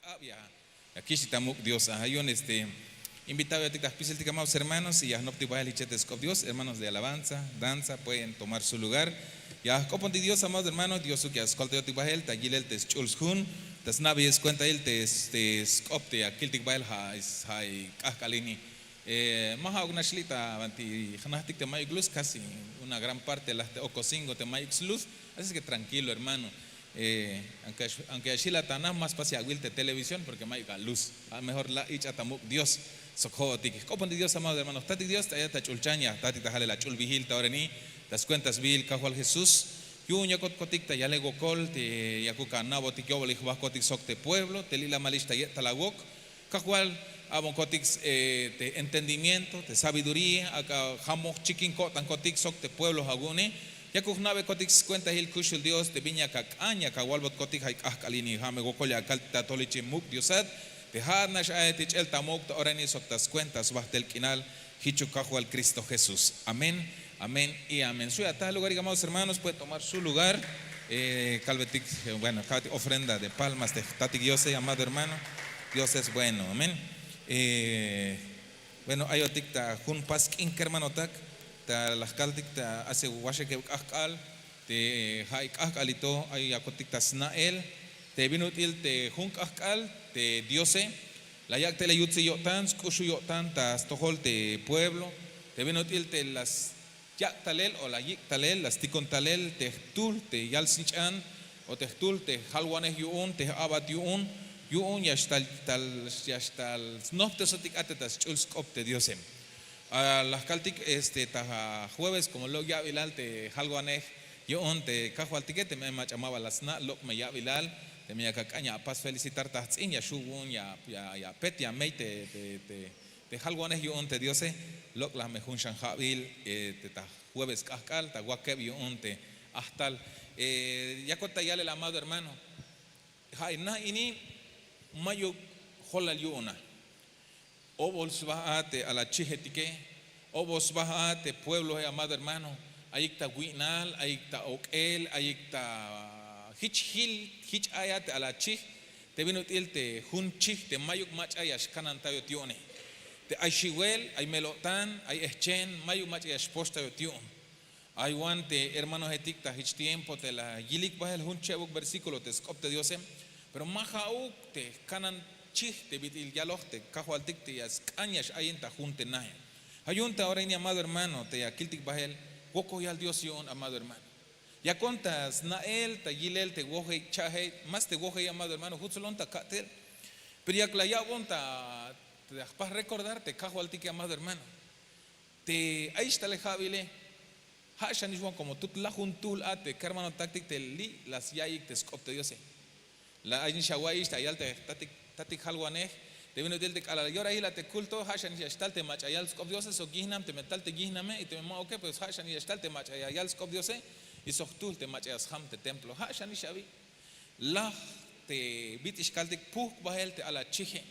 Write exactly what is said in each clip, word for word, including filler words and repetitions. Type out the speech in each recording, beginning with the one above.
Abia, ya kixtik ta muk' Dios a. Yu'un este invitado yo'tik ta jpisiltik amados hermanos, y ya jnoptik bahel jiche te sk'op Dios, hermanos de alabanza, danza, pueden tomar su lugar. Ya jk'opontik Dios amados hermanos, Diosuk ya skoltayotik bahel ta yilel te sch'ul sjun, ta sna'beyel skuentail te sk'op te ya kiltik bahel. Ja' k'ahk'al ini. Ma ja'uk nax li' ta banti jnajtik te mayuk luz, casi una gran parte laj te okosingo te mayuk sluz. Así es que tranquilo hermano. Aunque ya xjilat ta na, ma spas ya awil te televisión porque mayuk aluz. A mejor la' ich'a ta muk' Dios sok jo'otik. Jk'opontik Dios amado hermano, jtatik Dios ta ayat ta ch'ulchan, ya jtatik ta jalel ach'ulbihil ta ora ini, ta skuenta sbihil kajwal Jesús. Yu'un yakotkotik ta yalel wokol te yakuk ana'botik yo'bolil jbahkotik sok te pueblo te li' la malix ta ye'tal awok. Kajwal, a'bonkotik te entendimiento, te sabiduría, ak'a jamoj chikin ko'tankotik sok te pueblo awu'une. Yakuk jna'bekotik skuentahil kuxul Dios te bin yak ak'an yak awalbotkotik. Ay k'ahk'al ini ja' me wokol ya akaltik ta atojol ich'in muk' Diosat, te ja'at nax ayat ich'el ta muk' ta ora ini sok ta skuenta sbajtel k'inal. Jichuk kajwal Cristo Jesús. Amén, amén y amén. Suya ta lugarik amados hermanos, puede tomar su lugar. Kalbetik, bueno, kalbetik ofrenda de palmas te jtatik Diose amado hermano. Dios es bueno, amén. Bueno, ayotik ta jun pas k'in kermanotak, ta la jkaltik ta hace waxakeb k'ahk'al, te ja' ay k'ahk'alito ay yakotik ta sna'el te bin ut'il te jun k'ahk'al te Diose la yak' tele yutsil yo'tan sk'uxul yo'tan ta stojol te pueblo, te bin ut'il te la yak' talel o la yik' talel la stikon talel te jtuhl te yal snich'an o te jtuhl te jalwanej yu'un te j'a'bat yu'un. Yu'un ya xtal, ya xtal snojptesotik a te ta sch'ul sk'op te Diose. La jkaltik este ta jueves como lok' ya'bilal te jalwanej yu'un te kajwaltike, teme ay mach'a ma ba la sna' lok' me ya'bilal, teme yak ak'an ya apas felicitar ta jts'in ya xju' wu'un ya apet ya amey te te jalwanej yu'un te Diose. Lok'laj me jun xan ja'bil te ta jueves k'ahk'al ta wakeb yu'un te ajtal. Yakot ta yalel amado hermano, ja' ay na ini mayuk jolal yu'un a. Obol sba a te ala chijetike, obol sba a te puebloe amado hermano. Ayik ta wi'nal, ayik ta ok'el, ayik ta jich jil, jich ay a te ala chij te bin ut'il te jun chij te mayuk mach'a ya xkanantayot yu'une. Te ay xiwel, ay mel-o'tan, ay ehchen, mayuk mach'a ya xpoxtayot yu'un. Ay wan te hermanojetik ta jich tiempo te la yilik bahel jun chebuk versíkulo te sk'op te Diose, pero ma ja'uk te jkanan chij te bit'il yaloj te kajwaltik te ya sk'an ya x'ayin ta jun te nae. Ja' yu'un ta ora ini amado hermano te ya kiltik bahel, wokol yal Dios yu'un amado hermano. Yakon ta sna'el ta yilel te wojey cha'jey, más te wojey amado hermano jutslon ta ka'tel. Pero yak la ya'bon ta jpaj rekordar te kajwaltike amado hermano, te ayix talel ja'bile. Ja' xanix wan komo tut lajun tuhl a te kermanotaktik te li' la sya'iyik te sk'op te Diose. La aynix awa'iyix te ayal te jtatik jalwanej, te bin ut'il te k'alal yora jila te kulto ja' xanix ya xtal te mach'a yal sk'op Diose sok yijnam teme tal te yijname y teme ma'uke pues ja' xanix ya xtal te mach'a ya yal sk'op Diose. Y sok jtuhl te mach'a ya sjam te templo ja' xanix abi. Laj te bit'il xkaltik puhk bahel te ala chije.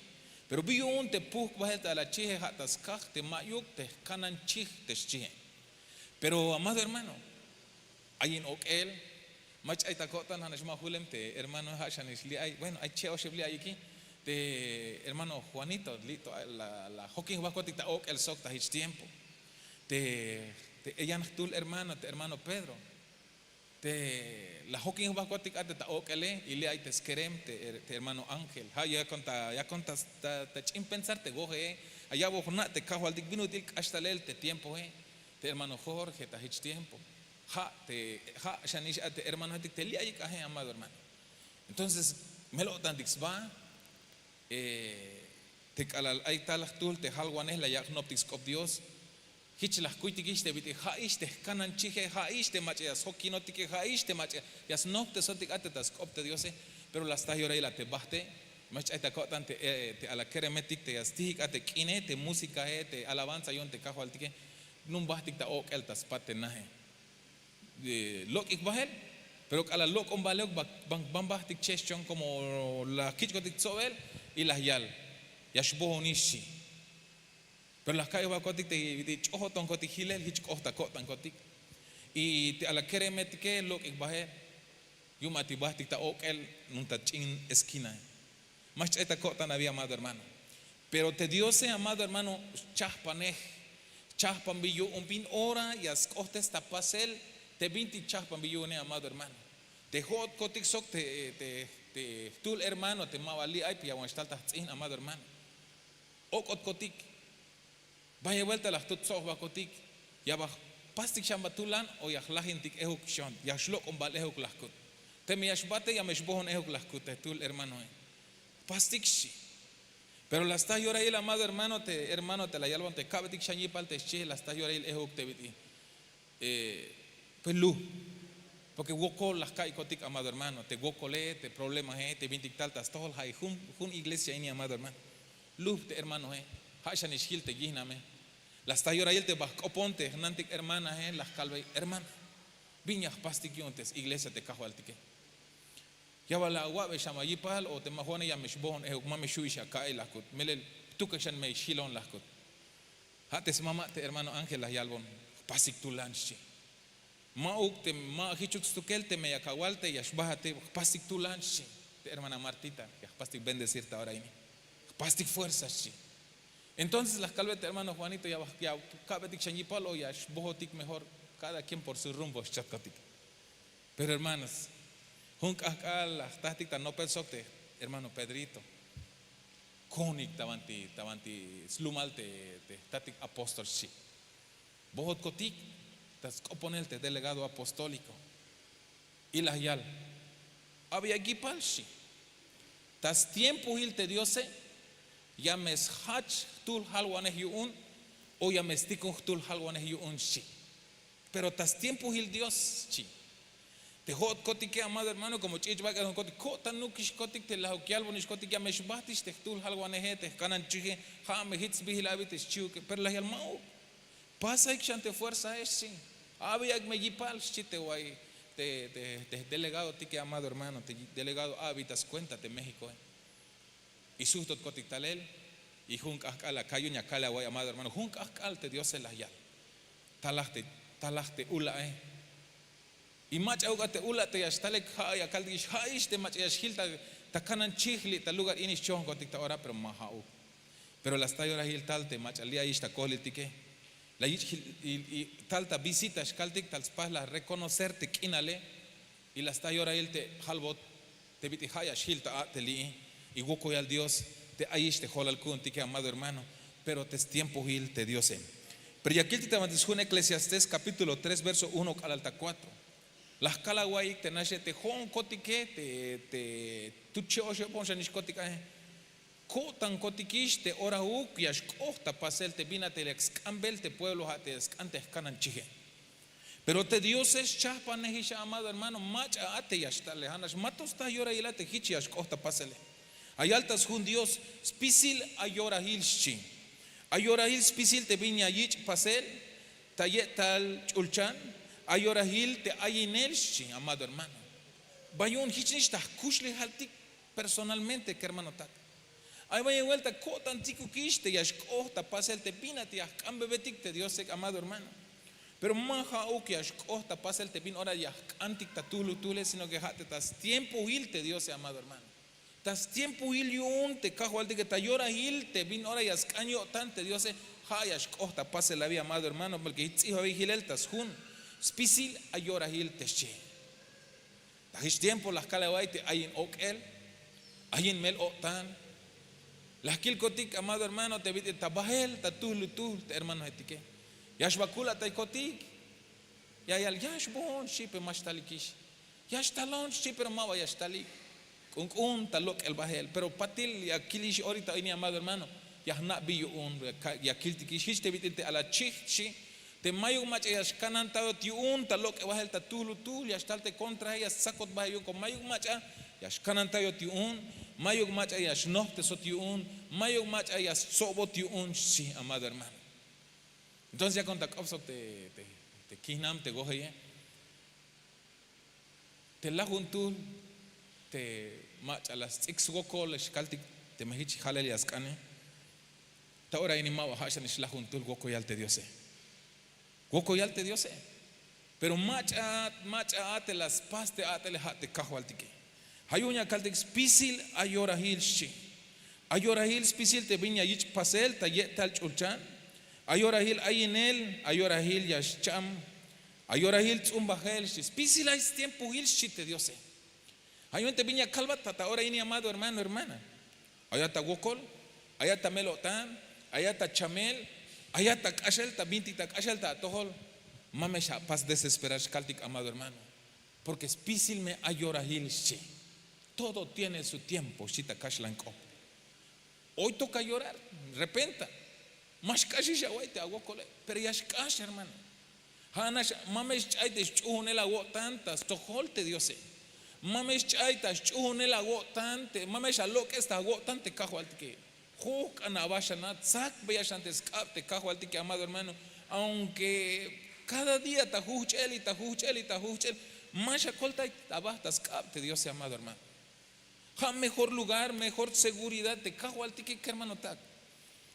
Pero bi yu'un te puhk bahel te ala chije, ja' ta skaj te ma'yuk te jkanan chij te xchije. Pero amado hermano, ayin ok'el. Mach'a ay ta ko'tan ja' nax ma julem te hermano, ja' xanix li' ay, bueno, ay che' oxeb li' ayiki. Te hermano Juanito li' to la jokin jbahkotik ta ok'el sok ta jich tiempo. Te eyan jtuhl hermano, te hermano Pedro, te la jokin jbahkotik a te ta ok'ele y li' ay te skerem te hermano Ángel. Ja' yakon ta ch'in pensar te wojee. Ay a'bon jna' te kajwaltik bin ut'il k'ax talel te tiempoe. Te hermano Jorge ta jich tiempo, ja' te ja' xanix a te hermanojetik te li' ayik aje amado hermano. Entonces mel-o'tantik sba te k'alal ay tal jtuhl te jalwanej la yak' jnoptik sk'op Dios. Jich la jkuytikix te bit'il ja'ix te jkanan chije, ja'ix te mach'a ya sjokinotike, ja'ix te mach'a ya snojptesotik a te ta sk'op te Diose. Pero la sta yorahil a te bahte. Mach'a ay ta ko'tan te ala keremetik te ya stijik a te k'ine, te músicae, te alabanza yu'un te kajwaltike. Numbahtik ta ok'el ta spat te nae. Lok'ik bahel. Pero k'alal lok'on baheluk, ban bahtik che' xchon komo la kich'kotik tsobel y la yal, ya xbohonix xchi. Pero la ka'ij bahkotik te ch'ojotonkotik jilel jich k'oht ta ko'tankotik. Y te ala keremetike lok'ik bahel. Yu'un ma ti bahtik ta ok'el, nunta ch'in esquinae. Ma xch'ay ta ko'tan abi, amado hermano. Pero te diose, amado hermano, chajpanej. Chajpanbil yu'un bin ora ya sk'ohtes ta pasel te bintik chajpanbil yu'une, amado hermano. Te ho'otkotik sok te jtuhl hermano te ma ba li' ay, ya wan xtal ta jtz'ihn, amado hermano. Ok'otkotik. Bayel buelta la jtut tsohbakotik. Ya ba jpastik xan ba tulan o ya jlajintik ehuk xon, ya xlok'on bal ehuk la jkut. Teme ya xbate ya me xbohon ehuk la jkut te jtuhl hermanoe. Jpastik xchi. Pero la sta yorail, amado hermano, te hermano te la yalbon te kabeytik xan yipal te xchi, la sta yorail ehuk te bit'il, pues, luj. Porke wokol la jka'iykotik, amado hermano, te wokole, te problemae, te bintik tal ta stojol, ja' ay jun iglesia ini, amado hermano. Luj te hermanoe. Ja' xanix jil te yihname. La sta yorail te ba jk'opon te jnantik hermanae, la jkalbey hermana, bin ya jpastik yu'un te s-iglesia te kajwaltike. Ya bal awa'bey xan ba yipal o te ma jo'one ya me xbohon ehuk, ma me xju' ix aka'ay la jkut, melel jtukej xan me xjilon la jkut. Ja' te smama' te hermano Ángel la yalbon: jpasik tulan, xchi. Ma'uk te ma jichuk stukel, teme yak awal te ya xbahatik, jpasik tulan, xchi. Te hermana Martita ya jpastik bendecir ta ora ini. Jpastik fuerza, xchi. Entonces la jkalbe te hermano Juanito: ya ba, ya kabeytik xan yipal o ya xbohotik mejor, cada quien por su rumbo, xchotkotik. Pero hermanos, jun k'ahk'al la jtahtik ta nopel sok te hermano Pedrito. Konik ta banti, ta banti slumal te, te jtatik apóstol, xchi. Bohotkotik ta sk'oponel te delegado apostólico. Y la yal: abi yak yipal, xchi. Ta stiempohil te Diose ya me sjach jtuhl jalwanej yu'un o ya me stikon jtuhl jalwanej yu'un, xchi. Pero ta stiempohil Dios, xchi. Te jo'otkotike, amado hermano, komo ch'ich' bak'ejonkotik, ko'tanukixkotik te lajuk yalbonixkotik: ya me xbahtix te jtuhl jalwaneje, te jkanan chije, ja' me jich sbijil abi te xchihuke. Pero la yal: ma'uk. Pasahik xan te fuerzae, xchi. Abi yak me yipal, xchi te way, te, te, te delegado tike, amado hermano, te delegado abi ta skuenta te Méxicoe. Y sujtotkotik talel. Y jun k'ahk'al akal yu'un ya kal away, amado hermano, jun k'ahk'al te Diose la yal: talaj te, talaj te ula'e. Y mach'a uk a te ula' te ya xtalek, ja' ya kaltikix, ja'ix te mach'a ya xjil ta, ta kanan chij li' ta lugar ini xchohonkotik ta ora, pero ma ja'uk. Pero la sta yorahil tal te mach'a li' ayix ta kohliltike. La yich' jil, y, y tal ta visita xkaltik, tal spas la reconocer te k'inale. Y la sta yorahil te jalbot te bit'il ja' ya xjil ta a' te li'i. Y wokoyal Dios te ayix te jolal ku'untike, amado hermano. Pero te stiempohil te Diose. Pero ya kiltik ta banti sjun Eclesiastés capítulo tres verso uno k'alal ta cuatro. La jkal awa'iyik te naxe, te jo'onkotike te, te tut che'oxebon xanixkotik ae. Ko'tankotikix te orauk ya xk'oht ta pasel te bin a te yak sk'anbel te pueblo, ja' te ya sk'an te jkanan chije. Pero te Diose xchajpanejix a, amado hermano, mach'a a te ya xtale, ja' nax ma to sta yorahil a te jich ya xk'oht ta pasele. Ay yal ta sjun Dios: spisil ayorahil, xchi. Ayorahil spisil te bin ya yich' pasel ta ye'tal ch'ulchan, ayorahil te ayinel, xchi, amado hermano. Ba yu'un jichnix ta jkuxlejaltik personalmente, kermanotak. Ay bayel buelta ko'tantikukix te ya xk'oht ta pasel te bin a te ya jk'anbebetik te Diose, amado hermano. Pero ma ja'uk ya xk'oht ta pasel te bin ora ya jk'antik ta tuhlutuhle, sino que ja' te ta stiempohil te Diose, amado hermano. Ta stiempohil yu'un te kajwaltike, ta yorahil te bin ora ya sk'an yo'tan te Diose, ja' ya xk'oht ta pasel abi, amado hermano, porque jich ts'ihbabil jilel ta sjun: spisil ayorahil, te xchi. Ta jich tiempo la jkal awa'iy te ayin ok'el, ayin mel o'tan. La jkilkotik, amado hermano, te bit'il ta bahel ta tuhlutuhl te hermanoetike. Ya xba kula'taykotik. Ya yal: ya xbohon, xchi, pero ma xtalikix. Ya xtalon, xchi, pero ma ba ya xtalik. K'unk'un ta lok'el bahel. Pero patil ya kilix orita ini, amado hermano, ya jna' bi yu'un, ya kiltikix jich te bit'il te alachij, xchi. Te mayuk mach'a ya xkanantayot yu'un ta lok'el bahel ta tuhlutuhl, ya xtal te kontrae, ya stsakot bahel yu'un, como mayuk mach'a ya xkanantayot yu'un, mayuk mach'a ya xnojptesot yu'un, mayuk mach'a ya stsobot yu'un, xchi, amado hermano. Entonces yakon ta k'op sok te, te, te kihnam te wojeye. Te lajuntuhl te mach'a la sts'ik swokol xkaltik, teme jich jalel ya sk'ane. Ta ora ini ma ba ja' xanix lajuntuhl, wokoyal te Diose. Wokoyal te Diose. Pero mach'a, mach'a a te la spas te a'tele, ja' te kajwaltike. Ja' yu'un ya kaltik: spisil ayorahil, xchi. Ay yorahil spisil te bin ya yich' pasel ta ye'tal ch'ulchan. Ay yorahil ayinel, ay yorahil ya xcham. Ay yorahil tz'umbajel xchi, spisil ay stiempohil xchi te diose. Ay yu'un te bin ya kalbat ta ora ini, amado hermano, hermana. Ayat ta wokol, ayat ta mel-o'tan, ayat ta chamel, ayat ta k'axel ta bintik ta k'axel ta atojol. Ma me xapas desesperar, xkaltik, amado hermano, porke spisil me ay yorahil xchi. Todo tiene su tiempo xchi ta kaxlan k'op. Hoy toca llorar, repenta. Ma xk'axix awa'iy te awokole, pero ya xk'ax, hermano. Ja' nax ma me xch'ay te sch'uhunel awo'tan ta stojol te diose. Ma me xch'ay ta sch'uhunel awo'tan te, ma me xalok'es ta awo'tan te kajwaltike. Jujk'an aba xana', tsakbeya xan te sk'ab te kajwaltike, amado hermano. Aunque cada día ta jujch'el y ta jujch'el y ta jujch'el, ma xakoltay aba ta sk'ab te diose, amado hermano. Ja' mejor lugar, mejor seguridad te kajwaltike, kermanotak.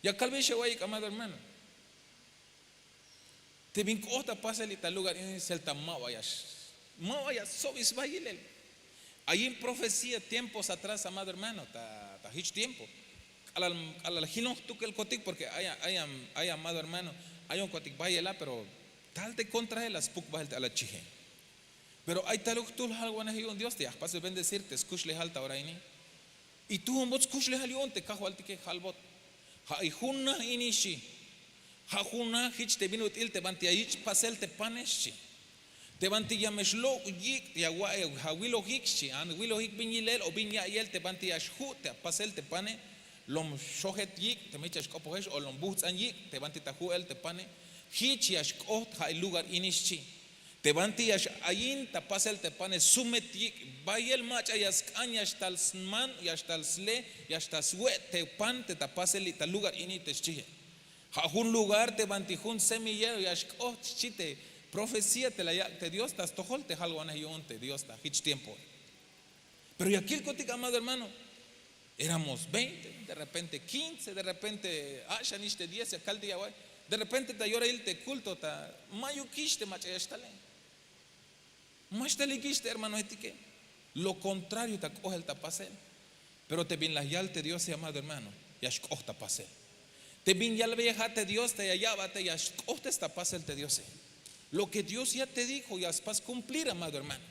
Ya kalbeyex awa'iyik, amado hermano. Te bin k'ot ta pasel li' ta lugar ini, sel ta ma ba ya x- ma ba ya stsob sba yilel. Ayin profecía tiempos atrás, amado hermano, ta jich tiempo. K'alal k'alal jilon jtukelkotik, porke ay ay amado hermano, ayonkotik bayel a, pero tal te kontrael la spuk bahel te alal chije. Pero ay taluk jtul jalwanej yu'un dios te ya jpasbel bendecir te skuxlejal ta ora ini. Y tu'un bot skuxlejal yu'un te kajwaltike, jalbot. Ja' ay jun naj ini xchi. Ja' jun naj jich te bin ut'il te banti ya yich' pasel te pane xchi. Te banti ya me xlok' yik' te ya awilojik xchi, awilojik bin yilel o bin ya'iyel te banti ya xju' te apasel te pane. Lom xojet yik' teme jich ya xk'opojex o lom bujtz'an yik' te banti ta ju'el te pane. Jich ya xk'oht ja' ay lugar ini xchi. Te banti ya x'ayin ta pasel te pane sumet yik', bayel mach'a ya sk'an ya xtal sman, ya xtal sle, ya xtal swe' te pan te ta pasel li' ta lugar ini te xchije. Ja' jun lugar te banti jun semillero ya xk'oht xchi te profecía te la yak' te dios ta stojol te jalwanej yu'un te dios ta jich tiempo. Pero ya kilkotik, amado hermano, éramos veinte, de repente quince, de repente a xanix te diez ya kaltik ya awa'iy. De repente ta yorahil te kulto ta mayukix te mach'a ya xtale. Ma xtalikix te hermanoetike. Lo kontrario ta k'ohel ta pasel. Pero te bin la yal te diose, amado hermano, ya xk'oht ta pasel. Te bin yalbeyeja te dios te ya ya'bat te ya xk'ohtes ta pasel te diose. Lo ke dios ya te dijo ya spas kumplir, amado hermano.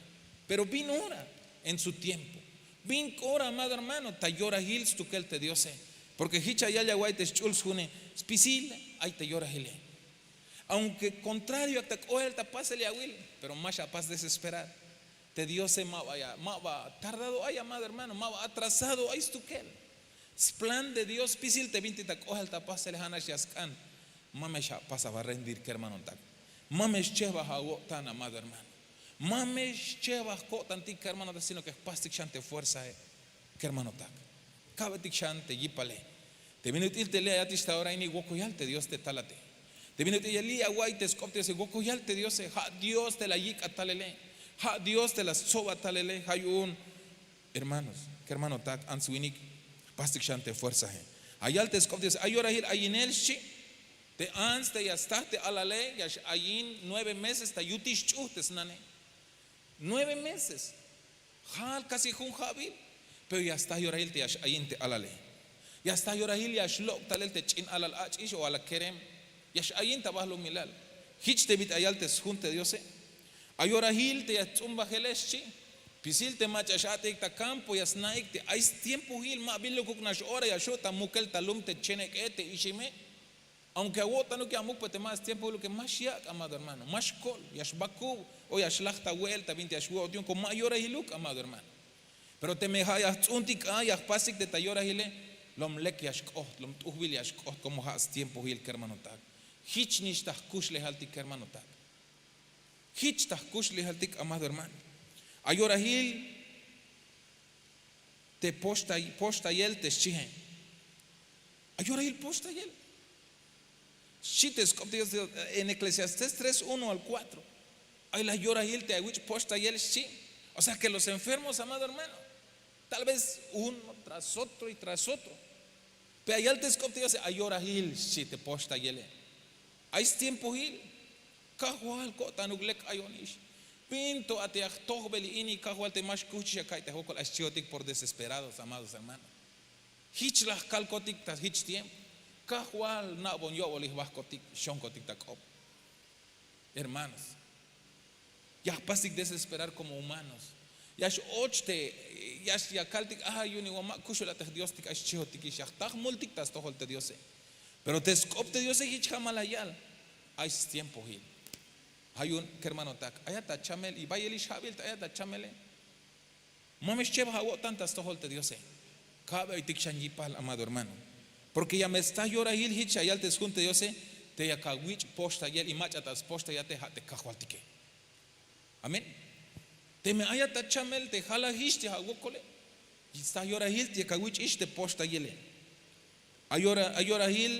Pero bin ora en su tiempo. Bin k'ora, amado hermano, ta yorahil stukel te diose. Porke jich ya yal ya awa'iy te sch'ul sjune, spisil ay te yorahile. Aunke kontrario yak ta k'ohel ta pasel ya awil, pero ma xapas desesperar. Te diose ma ba ya ma ba tardado ay, amado hermano, ma ba atrasado ay stukel. Splan de dios spisil te bintik ta k'ohel ta pasele ja' nax ya sk'an. Ma me xapas aba rendir kermanotak. Ma me xchehbaj awo'tan, amado hermano. Ma me xchehbaj ko'tantik kermanotak sino ke jpastik xan te fuerzae. Kermanotak, kabetik xan te yipale. Te bin ut'il te li' ayatix ta ora ini wokol yal te dios te talate. Te bin ut'il li' awa'iy te sk'op te diose wokol yal te diose ja' dios te la yik' atalele. Ja' dios te la stsob atalele ja' yu'un. Hermanos, kermanotak, ants winik, jpastik xan te fuerzae. Ayal te sk'op te diose ay yorahil ayinel xchi. Te ants te ya sta te alale ya x'ayin nueve meses ta yutix ch'uj te snane. Nueve meses. Jal kasi jun ja'bil. Pero ya sta yorahil te ya x'ayin te alale. Ya sta yorahil ya xlok' talel te ch'in alal ach'ix o alal kerem. Ya x'ayin ta bahlumilal. Jich te bit'il ayal te sjun te diose. Ay yorahil te ya tz'umbajele xchi. Pisil te mach'a x'a'tejik ta kampo ya sna'ik te ay stiempohil ma bilukuk nax ora ya xu' ta mukel ta lum te chenek'e te ixime. Aunke awo'tanuk ya muk pe te ma stiempo lo ke ma xyak', amado hermano, ma xkol, ya xbakub o ya xlaj ta we'el ta binti ya xwe'ot yu'un ko ma yorahiluk, amado hermano. Pero teme ja' ya jtz'untik a ya jpasik te ta yorahile, lom lek ya xk'oht, lom t'ujbil ya xk'oht komo ja' stiempohil kermanotak. Jich nix ta jkuxlejaltik kermanotak. Jich ta jkuxlejaltik, amado hermano. Ay yorahil te poxtayel te xchihe. Ay yorahil poxtayel. Xchi te sk'op te dios en eclesiastés tres uno al kuatro. Ay la yorahil te awich' poxtayel xchi. O sea ke los enfermos, amado hermano, tal vez uno tras otro y tras otro. Pe ayal te sk'op te diose ay yorahil xchi te poxtayele. Ay stiempohil. Kajwal ko'tanuk lek ayon ix. Pinto a te ya jtojbel ini kajwal te ma xkuhchix ya ka'ay te jwokol ay xchihotik por desesperados, amados hermanos. Hich la jkalkotik ta hich tiempo. Kajwal, na'bon yo'bolil jbahkotik, xonkotik ta k'op. Hermanos, ya jpastik desesperar como humanos. Ya x'och te, ya kaltik, ay yu'un in wan ma kuxul a te jdiostik ay xchihotikix, ya jta jmultik ta stojol te diose. Pero te sk'op te diose hich jamal la yal. Ay stiempohil. Ha yu'un kermanotak, ayat ta chamel y bayelix ha'bil ta ayat ta chamele. Ma me xchebaj awo'tan ta stojol te diose. Kabeytik xan yipal, amado hermano. Porke ya me sta yorahil hich ya yal te sjun te diose, te ya kawich' poxtayel y mach'a ta spoxtayate ha te kajwaltike. Amén. Teme ayat ta chamel te jalajix te awokole, sta yorahil te ya kawich'ix te poxtayele. Ay yorahil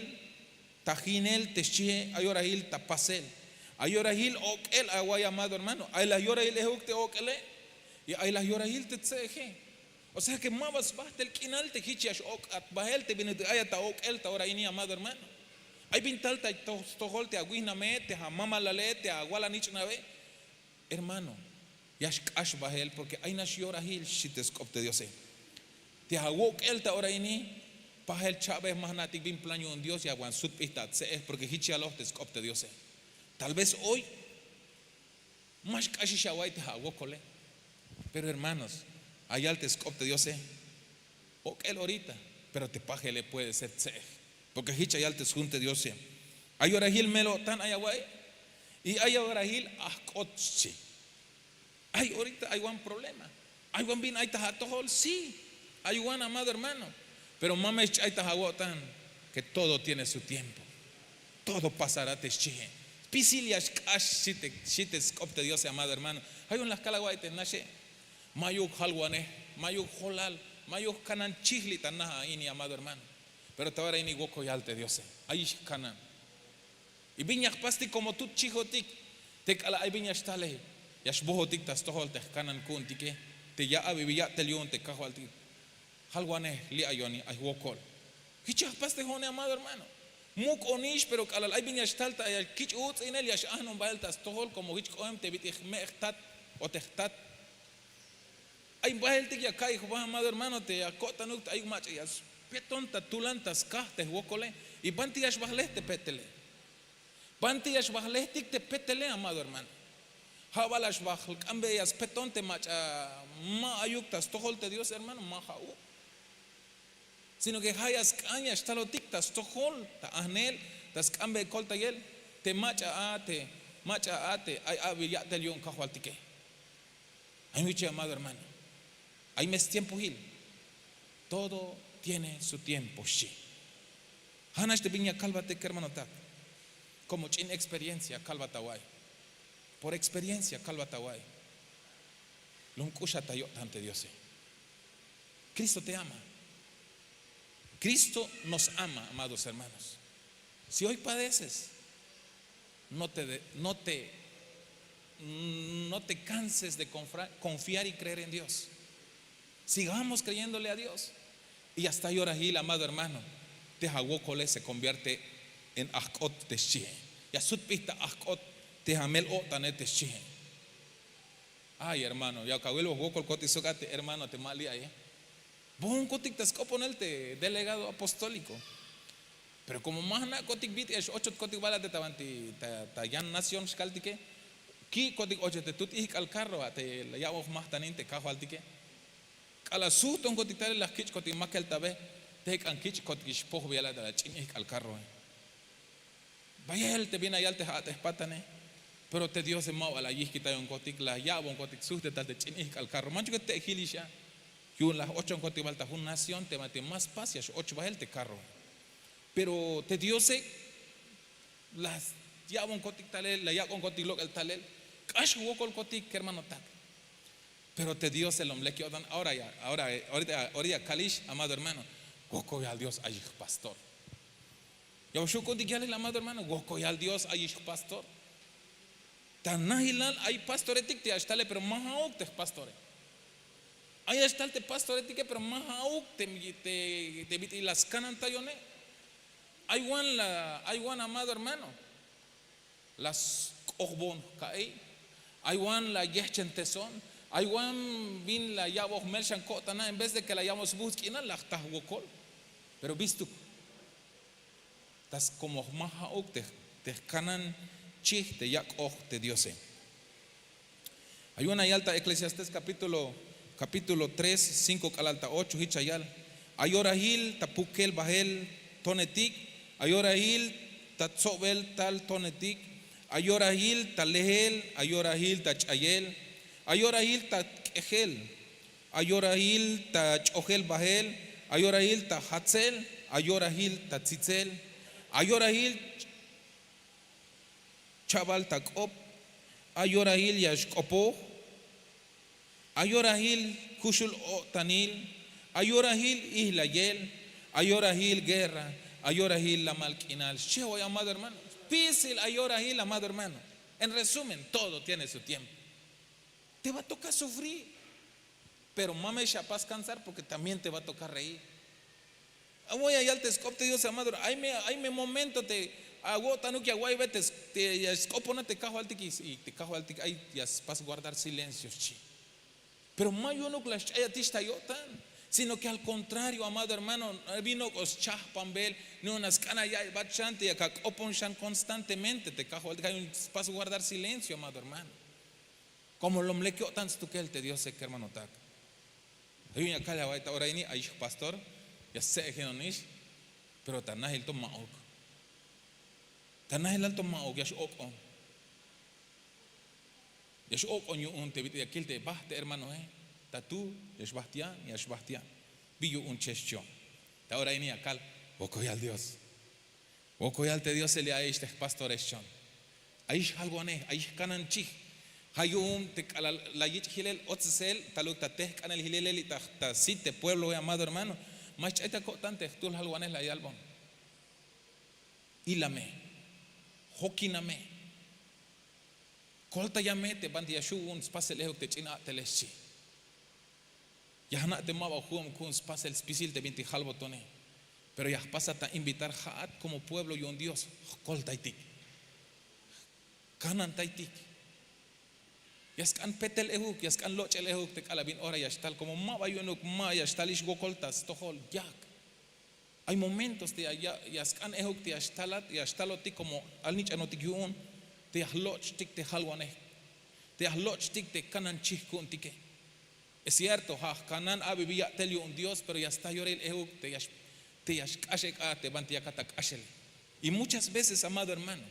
ta jinel te xchihe, ay yorahil ta pasel. Ay yorahil ok'el awa'iy, amado hermano. Ay la yorahil ehuk te ok'ele y ay la yorahil te tse'eje. O sea ke ma ba sbahtel k'inal te hich ya x'ok'at bahel te bin ut'il ayat ta ok'el ta ora ini, amado hermano. Ay bin tal ta stojol te awihname, te amamalale, te awalanich'nabe. Hermano, ya xk'ax bahel porke ay nax yorahil, xchi te sk'op te diose. Te awok'el ta ora ini, pajel cha'bej, ma jna'tik bin plan yu'un dios ya wan sutp'ij ta atse'ej porke hich yaloj te sk'op te diose. Tal vez hoy ma xk'axix awa'iy te awokole. Pero hermanos, ayal te sk'op te diose, ok'el orita, pero te pajele puede ser tse'ej. Porke hich ayal te sjun te diose. Ay orahil mel-o'tan ay awa'iy y ay orahil ajk'ot, xchi. Ay orita ay wan problema. Ay wan bin ay ta atojol, sí. Ay wan, amado hermano. Pero ma me xch'ay ta awo'tan ke todo tiene su tiempo. Todo pasará te xchihe. Spisil ya xk'ax, xchi te sk'op te diose, amado hermano. Ha yu'un la jkal awa'iy te naxe. Mayuk jalwanej, mayuk jolal, mayuk kanan chijli ta naha ini, amado hermano. Pero ta ora ini wokoyal te diose, ayix jkanan. Y bin ya jpastik komo tut chihotik, te k'alal ay bin ya xtale, ya xbohotik ta stojol te jkanan ku'untike, te ya abi bin ya'tel yu'un te kajwaltik. Jalwanej, li' ayon ay jwokol. Hich ya jpas te jo'one, amado hermano. Muk'onix, pero k'alal ay bin ya xtal ta ya kich' uts'inel, ya x'ajnon bahel ta stojol komo hich k'ohem te bit'il jme' jtat o te jtat. Ay baheltik ya ka'iy jba, amado hermano, te ya ko'tanuk te ayuk mach'a ya speton ta tulan ta skaj te jwokole. Y banti ya xbajlej te petele? Banti ya xbajlejtik te petele, amado hermano? Ha bal ya xbajk'anbey ya speton te mach'a ma ayuk ta stojol te dios, hermano? Ma ha'uk. Sino ke ha ya sk'an ya xtalotik ta stojol, ta ajnel, ta sk'anbey koltayel te mach'a a te mach'a a te ay abi ya'tel yu'un kajwaltike. Ay wiche, amado hermano. Ay me stiempohil. Todo tiene su tiempo, xchi. Ha nax te bin ya kalbatik, kermanotak. Komo ch'in experiencia kalbat awa'iy. Por experiencia kalbat awa'iy. Lom k'uxat ta yo'tan te diose. Cristo te ama. Cristo nos ama, amados hermanos. Si hoy padeces, no te no te no te canses de confiar y creer en dios. Sigamos creyéndole a dios. Y ya sta yorahil, amado hermano, te awokole se konvierte en ajk'ot te xchihe. Ya sutp'ij ta ajk'ot te amel-o'tane te xchihe. Ay hermano, ya kawil wokol kotik sok a te hermano te ma li' aye. Bohon kotik ta sk'oponel te delegado apostóliko. Pero komo ma jna' kotik bit'il ya x'ochot kotik bal a te ta banti ta yan nación xkaltike, ki' kotik ochej te tut ijk'al karro a te la ya'bon jmajtanin te kajwaltike. K'alal sujton kotik talel la jkich' kotik makel ta be. Te k'an kich' kotik ix pojbeyal a te la ch'in ijk'al karroe. Bayel te bin la yal te ja'tej patane. Pero te diose ma ba la yijkitayon kotik, la ya'bon kotik sujtetal te ch'in ijk'al karro manchuk te' jil ix a. Yu'un la ochon kotik bal ta jun nación te ma te ma spas ya x'och bahel te karro. Pero te diose la ya'bon kotik talel, la yak'on kotik lok'el talel. K'ax jwokol kotik, kermanotak. Pero te diose lom lek yo'tan. Ahora ya ahora ya kalix, amado hermano, wokoyal dios ayix jpastor. Ya xu' ku'untik yalel, amado hermano, wokoyal dios ayix jpastor. Ta najilal ay pastoretik te ya xtale pero ma ja'uk te jpastore. Ay ya xtal te pastoretike pero ma ja'uk te bit'il la skanantayone. Ay wan la ay wan, amado hermano, la sk'ojbon jka'iy. Ay wan la yehchenteson. Ay wan bin la ya'bon jmel xan ko'tana en vez de ke la ya'bon sbuhts' k'inal la jta jwokol. Pero bistuk, tas komo ma ja'uk te jkanan chij te yak'oj te diose. Ay una yal ta eklesiastés kapítulo tres cinko k'alal ta ocho hich ayal. Ay orahil ta pukel bahel tonetik. Ay orahil ta tsobel tal tonetik. Ay orahil ta lehel. Ay orahil ta ch'ayel. Ay orahil ta k'ejel. Ay orahil ta ch'ojel bahel. Ay orahil ta jatsel. Ay orahil ta tsitsel. Ay orahil chabal ta k'op. Ay orahil ya xk'opoj. Ay orahil kuxul o'tanil. Ay orahil ihlayel. Ay orahil guerra. Ay orahil lamal k'inal xchehway amado hermano. Spisil ay orahil amado hermano. En resumen todo tiene su tiempo. Te va a tocar sufrir. Pero ma me xapas kansar porke también te va a tocar reír. Awoy ayal te sk'op te dios amado ay me momento te awo'tanuk ya wa'iybe te sk'opona te kajwaltik y te kajwaltik ay ya spas guardar silencio xchi. Pero ma yu'unuk la xch'ayatix ta yo'tan. Sino ke al kontrario amado hermano, binok o schahpanbel. Nu'un a sk'an a ya'iybat xan te yak ak'opon xan konstantemente te kajwaltik ay yu'un spas guardar silencio amado hermano. Komo lom lek yo'tan stukel te diose kermanotak. Yu'un ya kal ya wa'iy ta ora ini ay jpastor ya stse'ejinonix. Pero ta nahil to ma'uk. Ta nahilal to ma'uk ya x'ok'on. Ya x'ok'on yu'un te bit'il ya kil te baht te hermanohe. Ta tu' ya xbaht yan ya xbaht yan. Bi yu'un che xchon? Ta ora ini ya kal. Wokoyal dios. Wokoyal te diose li' ayix te jpastore xchon. Ayix jalwanej ayix jkanan chij. Ha yu'un te k'alal la yich' hilel otsesel taluk ta tejk'anel hilelel li' ta sit te pueblohe amado hermano. Ma xch'ay ta ko'tan te jtul jalwanej la yalbon. Ilame. Jokiname. Koltayame te banti ya xhu' yu'un spasel ehuk te ch'in a'tele xchi. Ya jna' te ma ba ju'um ku'un spasel spisil te bintik jalbotone. Pero ya jpasat ta invitar ha'at komo pueblo yu'un dios. Jkoltaytik. Jkanantaytik. Ya sk'an petel ehuk ya sk'an loch'el ehuk te k'alal bin ora ya xtal komo ma ba yu'unuk ma ya xtalix wokol ta stojol yak. Ay momentos te ya sk'an ehuk te ya xtalotik komo alnich'anotik yu'un te ya jloch'tik te jalwanej. Te ya jloch'tik te kanan chij ku'untike. Es cierto ha jkanan abi bi ya'tel yu'un dios pero ya sta yoril ehuk te ya xk'ax ek'a te banti yakat ak'axel. Y muchas veces amado hermano,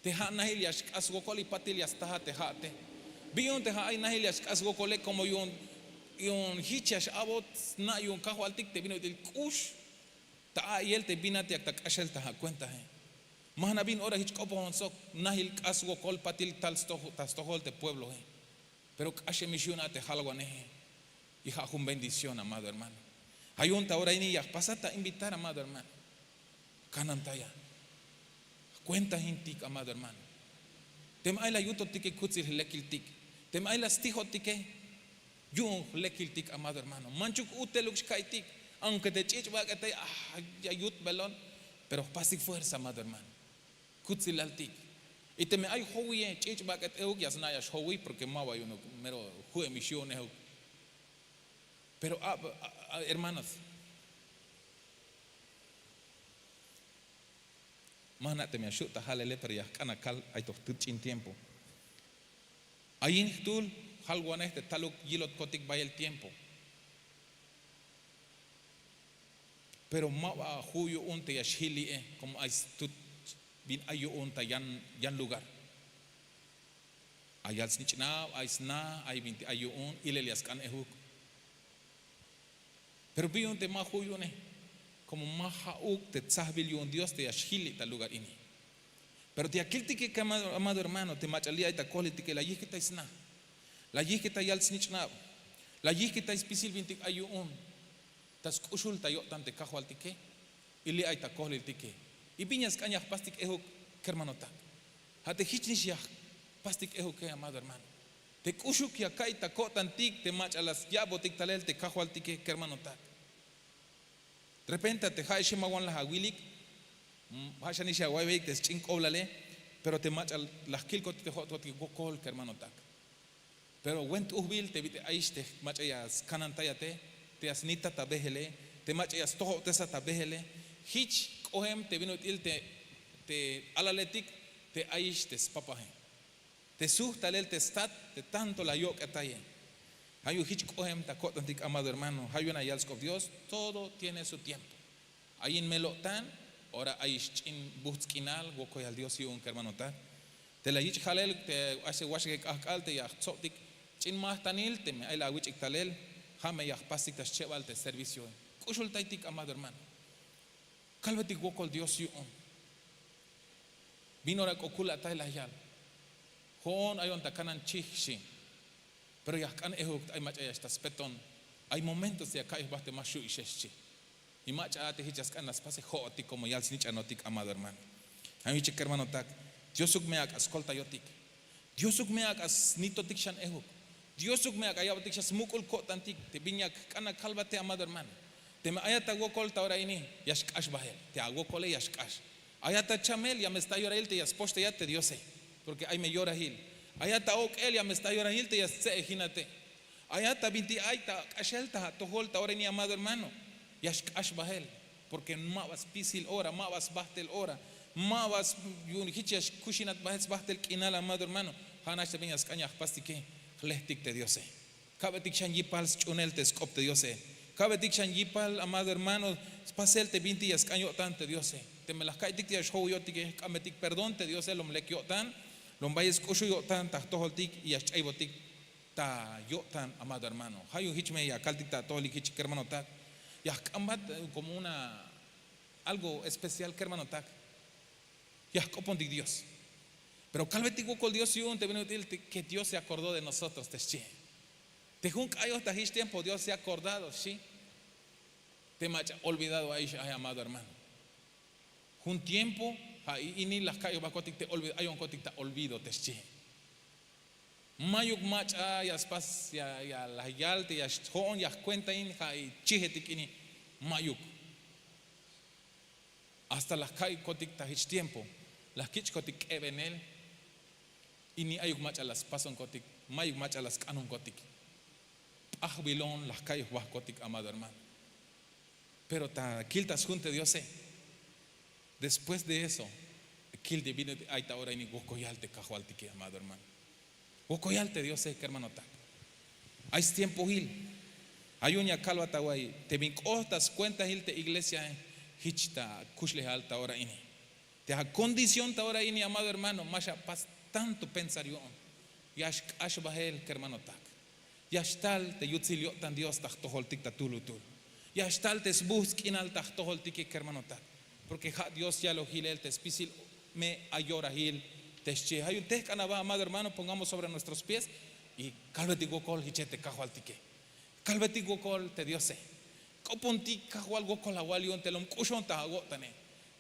te ha nahil ya xk'as wokol y patil ya stahat te ha'ate. Bi yu'un te ha ay nahil ya xk'as wokole komo yu'un hich ya x'a'bot sna' yu'un kajwaltik te bin ut'il k'ux. Ta a'iyel te binat yak ta k'axel ta akuentahe. Ma jna' bin ora hich k'opojon sok nahil k'as wokol patil tal ta stojol te pueblohe. Pero k'axemix yu'un a te jalwaneje. Y ha jun bendición amado hermano. Ha yu'un ta ora ini ya jpasat ta invitar amado hermano. Kanantaya. Jkuentahintik amado hermano. Teme ay la yutotike kutsil jlekiltik. Teme ay la stijotike yu'un jlekiltik amado hermano manchuk uteluk xka'iytik. Aunke te ch'ich' bak'etey ya yutbelon. Pero jpastik fuerza amado hermano. Kutsilaltik. Y teme ay jowiye ch'ich' bak'et ehuk ya sna' ya xjowiy porke ma ba yu'unuk mero ju'emix yu'un ehuk. Pero hermanos, ma jna' teme ya xhu' ta jalele pero ya jk'an akal ay to jtut ch'in tiempo. Ayin jtul jalwanej te taluk yilotkotik bayel tiempo. Pero ma ba ju' yu'un te ya xjil li'e komo ay stut bin ay yu'un ta yan lugar. Ay yal snich'nab ay sna ay binti ay yu'un ilel ya sk'an ehuk. Pero bi yu'un te ma ju' yu'une komo ma ja'uk te tsajbil yu'un dios te ya xjil li' ta lugar ini. Pero te ya kiltike ke amado hermano te mach'a li' ay ta kohliltike la yijkitay sna, la yijkitay yal snich'nab, la yijkitay spisil bintik ay yu'un ta sk'uxul ta yo'tan te kajwaltike. Y li' ay ta kohliltike. Y bin ya sk'an ya jpastik ehuk kermanotak. Ha te hich nix ya jpastik ehuke amado hermano. Te k'uxuk ya ka'iy ta ko'tantik te mach'a la ya'botik talel te kajwaltike kermanotak. Repente te ha'exe ma wan la awilik. Ha xanix ya awa'iybeik te sch'in k'oblale. Pero te mach'a la jkilkotik te jo'tkotik wokol kermanotak. Pero wen t'ujbil te bit'il ayix te mach'a ya skanantayate te ya snitat ta behele. te mach'a ya stojobtesat ta behele. Jich k'ohem te bin ut'il te alaletik te ayix te spapaje, te suht talel te stat, te tanto la yok'etaye. Ja' yu'un jich k'ohem ta ko'tantik, amado hermano. Ja' yu'un la yal sk'op Dios, todo tiene su tiempo. Ayin mel-o'tan, ora ayix ch'in bujts' k'inal, wokolyal Dios yu'un, kermanotak. Te la yich' jalel te axe waxake k'ajk'al te ya jtsobtik ch'in majtanil, teme ay la awich'ik talel, ja' me ya jpastik ta schebal te servicio. K'uxultaytik, amado hermano. Kalbetik wokol Dios yu'un. Bin ora k'o kul atay la yal. Jo'on ayon ta kanan chij, xi. Pero ya jk'an ejuk te ay mach'a ya xtal speton. Ay momentos te ya ka'iy jba te ma xu' ixex, xchi. Y mach'a a te jich ya sk'an la spase jo'otik, como yal snich'anotik, amado hermano. Ay jich, kermanotak. Diosuk me ak'a skoltayotik. Diosuk me ak'a snitotik xan ejuk. Diosuk me ak'a ya'botik xan smuk'ul ko'tantik te bin ya jk'an akalbate, amado hermano. Teme ayat awokol ta ora ini, ya xk'ax bahel. Te awokole ya xk'ax. Ayat achamel, ya me sta yorahil te ya spoxtayat te Diose, porque ay me yorahil. Ayat aok'el, ya me sta yorahil te ya stse'ejinate. Ayat ta binti ay ta k'axel ta atojol ta ora ini, amado hermano, ya xk'ax bahel, porque ma ba spisil ora, ma ba sbajtel ora, ma ba s-, yu'un jich ya xkuxinat bahel sbajtel k'inal, amado hermano. Ja' nax te bin ya sk'an ya jpastike, jlejtik te Diose. Ka'betik xan yipal sch'unel te sk'op te Diose. Ka'betik xan yipal, amado hermano, spasel te bintik ya sk'an yo'tan te Diose. Teme la jka'iytik te ya xjowiyotike, jk'ambetik perdón te Diose, lom lek yo'tan, lom bayel sk'uxul yo'tan ta jtojoltik y ya xch'aybotik ta yo'tan, amado hermano. Ja' yu'un jich me ya kaltik ta atojolik jich, kermanotak. Ya jk'ambat, eh, como una, algo especial, kermanotak. Ya jk'opontik Dios. Pero kalbetik wokol Dios yu'un te bin ut'il te, que Dios se acordó de nosotros, te xchi. Te jun k'ayoj ta jich tiempo Dios se ha acordado, xchi. Te mach'a olvidado ayix ay, amado hermano. Jun tiempo, ja' ini la jka'iyoj jbakotik te olvi-, ayonkotik ta olvido, te xchi. Mayuk mach'a ya spas, ya, ya la yal te ya xjo'on ya jkuentain, ja' chijetik ini. Mayuk. Hasta la jka'iykotik ta jich tiempo, la jkich'kotik k'ebenel, ini ayuk mach'a la spasonkotik, mayuk mach'a la sk'anonkotik. P'ajbilon la jka'iyoj jbakotik, amado hermano. Pero ta kil ta sjun te Diose, después de eso, kil te bin ay ta ora ini, wokolyal te Kajwaltike, amado hermano. Wokolyal te Diose, kermanotak. Ay stiempoil. Ay yu'un ya kalbat awa'iy, te bin k'ot ta skuentail te iglesiae, jich ta kuxlejal ta ora ini. Te acondición ta ora ini, amado hermano, ma xapas tanto pensar yu'un. Ya xk'ax bahel, kermanotak. Ya xtal te yutsil yo'tan Dios ta jtojoltik ta tuhlutuhl. Ya xtal te sbujts' k'inal ta jtojoltike, kermanotak. Porque ja' Dios yaloj yilel te spisil me ayorahil, te xchi. Ja' yu'un tejk'an aba, amado hermano, pongamos sobre nuestros pies y kalbetik wokol jiche te Kajwaltike. Kalbetik wokol te Diose. K'opontik Kajwal wokol awal yu'un te lom k'uxon ta awo'tane.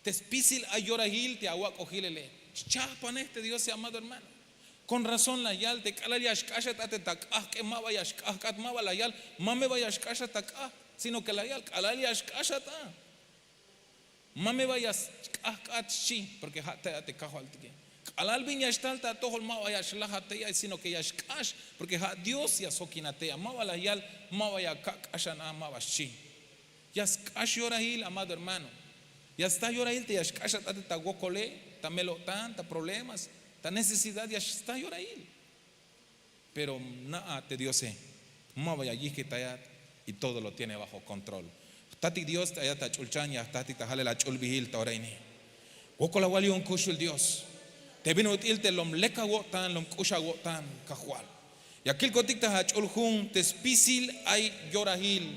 Te spisil ayorahil te awak'ojilele. Chchajpanej te Diose, amado hermano. Con razón la yal te k'alal ya xk'axat a te ta k'ajk'e, ma ba ya xk'ajk'at, ma ba la yal ma me ba ya xk'axat ta k'ajk', sino que la yal k'alal ya xk'axat a. Ma me ba ya xk'ajk'at, xchi, porque ja' tey a te Kajwaltike. K'alal bin ya xtal ta atojol ma ba ya xlajat tey a, sino que ya xk'ax, porque ja' Dios ya sjokinat tey a. Ma ba la yal ma ba ya kak' k'axan a, ma ba, xchi. Ya sk'ax yorahil, amado hermano. Ya sta yorahil te ya xk'axat a te ta wokole, ta mel-o'tan, ta problemas, ta necesidad, ya sta yorahil. Pero na'a te Diose, ma ba ya yijkitayat y todo lo tiene bajo control. Jtatik Dios te ayat ta ch'ulchan, ya jtatik ta jalel ach'ulbihil ta ora ini. Wokol awal yu'un kuxul Dios. Te bin ut'il te lom lek awo'tan, lom k'ux awo'tan, Kajwal. Ya kilkotik ta ach'ul jun te spisil ay yorahil.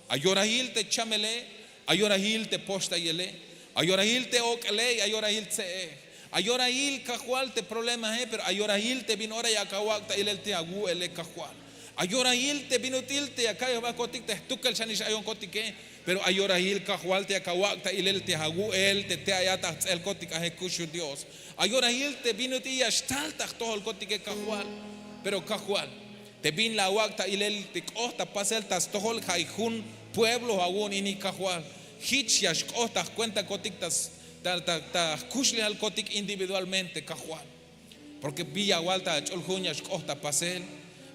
Ayorahil te chamele, ayorahil te poxtayele, ayorahil te ok'ele, ayorahil tse'ej. Ayorahil, Kajwal, te problemae, pero ayorahil te bin ora yak awak' ta ilel te awu'ele, Kajwal. Ayorahil te bin ut'il te ya ka'iyoj jbakotik te jtukel xanix ayonkotike, pero ayorahil, Kajwal, te yak awak' ta ilel te awu'el te tey ayat ta jts'elkotik aje, kuxul Dios. Ayorahil te bin ut'il ya xtal ta jtojolkotike, Kajwal. Pero Kajwal, te bin la awak' ta ilel te k'ot ta pasel ta stojol, ja' jun pueblo awu'un ini, Kajwal. Jich ya xk'ot ta jkuentakotik ta s-, ta, ta, ta jkuxlejalkotik individualmente, Kajwal. Porque bi ya wal ta ach'ul jun ya xk'ot ta pasel,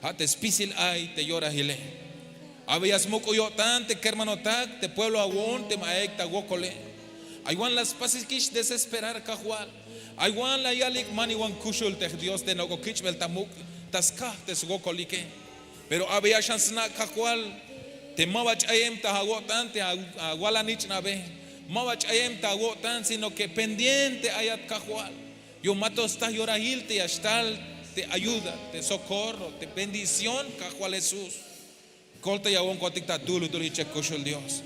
ja' te spisil ay te yorahile. Abi ya smuk'ul yo'tan te kermanotak te pueblo awu'un te ma ayik ta wokole. Ay wan la spasik ix desesperar kajwal. Ay wan la yalik maniwan kuxul te jdios te nok'o kich'bel ta muk' ta skaj te swokolike. Pero abi ya xan sna' kajwal te ma ba ch'ayem ta awo'tan te awal anich'nabe. Ma ba ch'ayem ta awo'tan sino ke pendiente ayat kajwal. Yu'un ma to sta yorahil te ya xtal te ayuda te sokorro te bendición kajwal jesús. Kolta ya awonkotik ta tulutul ichek kuxul dios.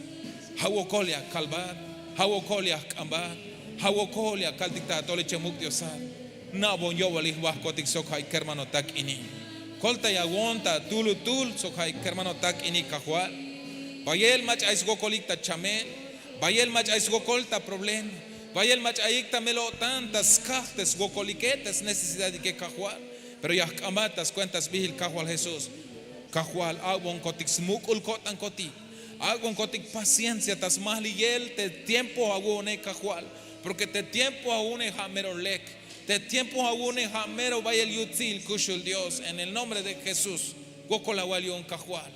Ja' wokol ya kalbat. Ja' wokol ya jk'ambat. Ja' wokol ya kaltik ta atol ichek muk' diosat. Na'bon yo'bal ijwajkotik sok ja' ik kermanotak ini. Kolta ya awon ta tulutul sok ja' ik kermanotak ini kajwal. Bayel mach'a ay swokolik ta chamel. Bayel mach'a ay swokol ta problema. Bayel mach'a ayik ta mel-o'tan ta skaj te swokolike ta snecesidadike kajwal. Pero ya jk'ambat ta skuenta sbijil kajwal jesús. Kajwal ak'bonkotik smuk'ul ko'tankotik. Ak'bonkotik paciencia ta smajliyel te tiempo awu'une kajwal. Porke te tiempo awu'une ja' mero lek. Te tiempo awu'une ja' mero bayel yutsil kuxul dios en el nombre de jesús. Wokol awal yu'un kajwal.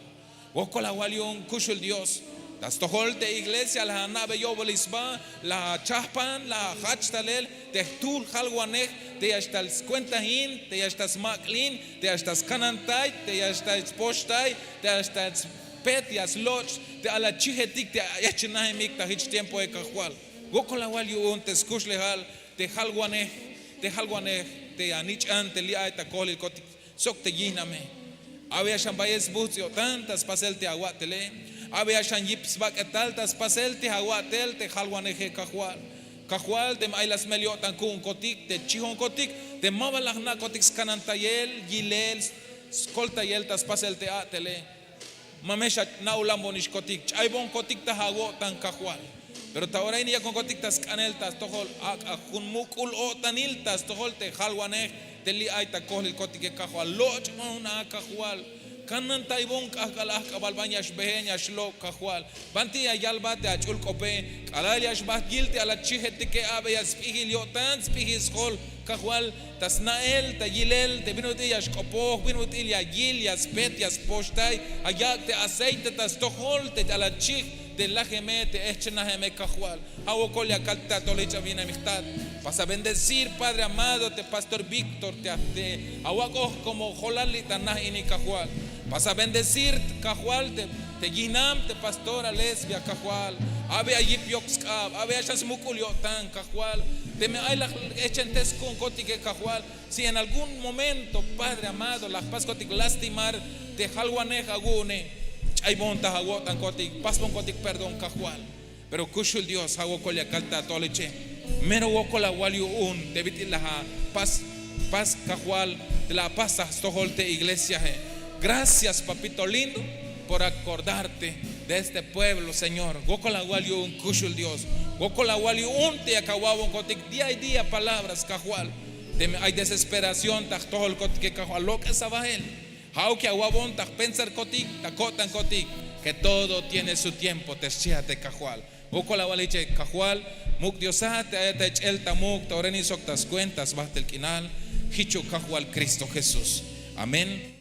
Wokol awal yu'un kuxul dios. Ta stojol te iglesia la ana'be yo'bolik sba la achajpan la ajach talel te jtuhl jalwanej te ya xtal skuentahin te ya xtal smak'lin te ya xtal skanantay te ya xtal spoxtay te ya xtal spet ya sloch' te alachijetik te aehchenajemik ta jich tiempoe kajwal. Wokol awal yu'un te skuxlejal te jalwanej te jalwanej te anich'an te li' ay ta kohlilkotik sok te yijname. Abeya xan bayel sbujts' yo'tan ta spasel te awa'tele. Abeya xan yip sbak'etal ta spasel te awa'tel te jalwaneje kajwal. Kajwal teme ay la smel yo'tan ku'unkotik te chijonkotik te ma ba la jna'kotik skanantayel yilel skoltayel ta spasel te a'tele. Ma me xana'ulanbonixkotik ch'aybonkotik ta awo'tan kajwal. Pero ta ora ini yakonkotik ta sk'anel ta stojol ak'a jun muk'ul o'tanil ta stojol te jalwanej te li' ay ta kohlilkotike kajwal loch'bon a kajwal. Kanantaybon k'ahk'al ajk'abal ban ya xbehen ya xlok' kajwal. Banti ya yalbat te ach'ul k'ope k'alal ya xbaht yil te alachijetike abeya sp'ijil yo'tan sp'ijil sjol kajwal. Ta sna'el ta yilel te bin ut'il ya xk'opoj bin ut'il ya yil ya spet ya spoxtay ayak' te aceite ta stojol te alachij te lajeme te ehchenajeme kajwal. Ja' wokol ya kaltik ta atol ich'am yinamijtat. Pas a bendecir padre amado te pastor víctor te awak'oj komo jolal li' ta naj ini kajwal. Pas a bendecir kajwal te yinam te pastora lesbia kajwal. Abeya yip yok sk'ab abeya xan smuk'ul yo'tan kajwal. Teme ay la jehchentes ku'unkotike kajwal si en algún momento padre amado la jpaskotik lastimar te jalwanej awu'une. Ch'aybon ta awo'tankotik pasbonkotik perdón kajwal. Pero kuxul dios ja' wokol ya kal ta atol iche. Mero wokol awal yu'un te bit'il la apas kajwal te la apas ta stojol te iglesiae. Gracias papito lindo, por akordarte de este pueblo señor. Wokol awal yu'un kuxul dios. Wokol awal yu'un te yak awa'bonkotik día y día palabras kajwal. Teme ay desesperación ta jtojolkotike kajwal lok'es abael. Ja'uk ya awa'bon ta jpensarkotik ta ko'tankotik ke todo tiene su tiempo te xchihat te kajwal. Wokol awal iche kajwal. Muk' diosat te ayat ta ich'el ta muk' ta oreni sok ta skuenta sbahtel k'inal. Jichuk kajwal kristo jesús. Amén.